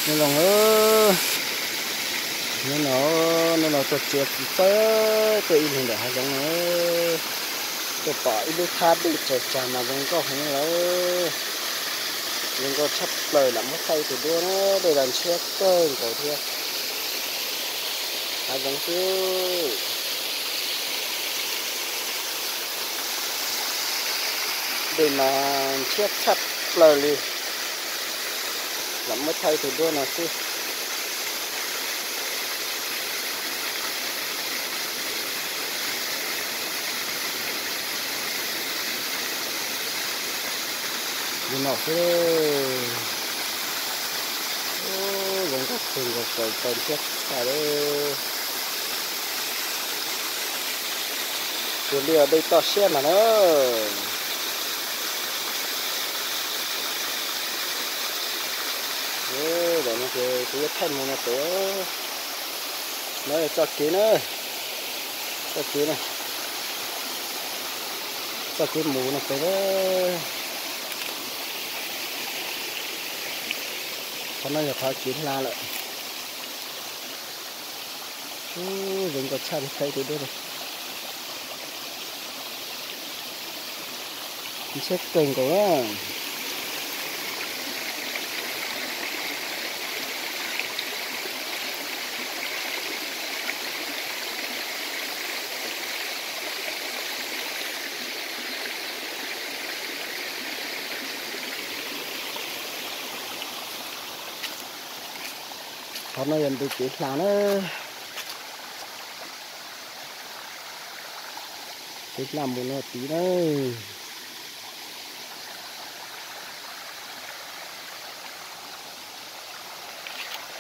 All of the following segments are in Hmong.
Nyob zoo, nyob no, nyob no tuaj txiav txiv txawb tuaj ib leeg ntawm hav zoov no, tuaj pom ib lub thab dej tsaws tsag mas zoo nkauj heev lawm. Zoo nkauj tshaj plaws, lam muab thaij tus duab na, dej los ntshiab kawg nkaus thiab. Hav zoov xwb. Dej mas ntshiab tshaj plaws li. Lam muab thaij tus duab no xwb. Li no xwb. Zoo nkauj kawg nkaus, tsaws tsaws ntshiab tshaj li. Tus liaj dej toj siab mas na. Zaum no ces kuv yuav thaij mus no pem. No txoj kev na, txoj kev na, txoj kev mus no pem. Qhov no yog qhov kev hla lawm. Ub, zoo nkauj tshaj li, thaij tus duab na. Ntshiab kawg nkaus na. Qhov no yog ntu kev hla na. Kev hla mus no tid na.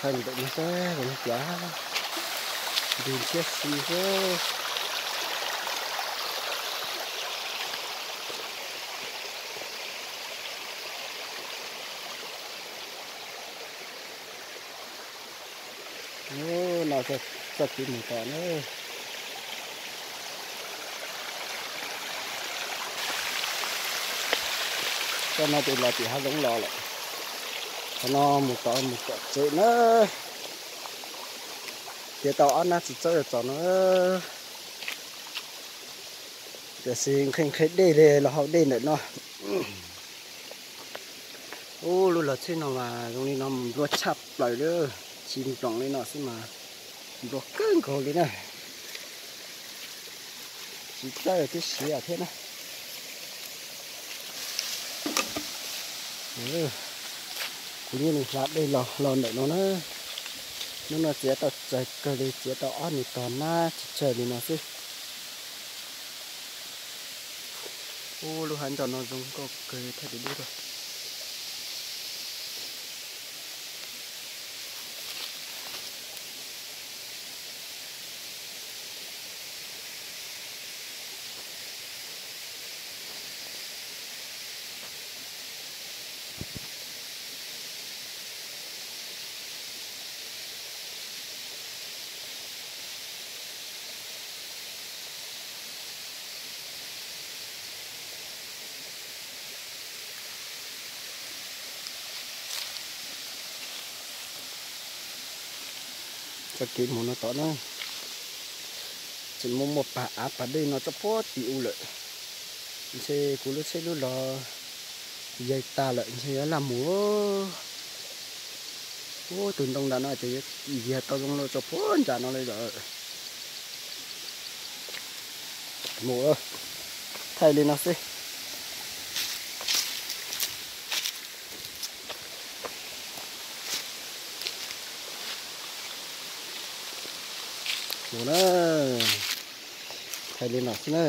Thaij ntawm no saib zoo li cas, ntws ntshiab si xwb. Ub, no txoj kev mus tom na. Txoj no ces los tim hav zoov los lawm. Qhov no mus tom mus tom tsev na. Txiav tau ob nab txiv txawb los txog no. Tiam sis nqhis nqhis dej li los haus dej ntawm no. Ub, lub los tsheb no mas zoo li no mas nplua tshaj plaws li. Tsis nploos li no xwb mas nplua kawg nkaus li na. Tsis txawj twb siav thiab na. Kuv yeej hla dej los los ntawm no na. Hnub no txiav tau tsawg kawg li, txiav tau ob niag tog nab tsawg tsawg li no xwb. Ub, lub hav ntoo no zoo nkauj kawg, thaij tus dub rau. Txoj kev mus no tom na, tseem muaj muaj pas av pas dej no txog puag tim u lawm. Ntshe kuv lub tsheb lub los yaig tas lawm ntshe yuav laj mus. Ub, tus ntoo nram no ces yuav ntiag tau zoo los txog puag nram no li lawm. Mus, thaij li no xwb. Mus na, thaij li no xwb na.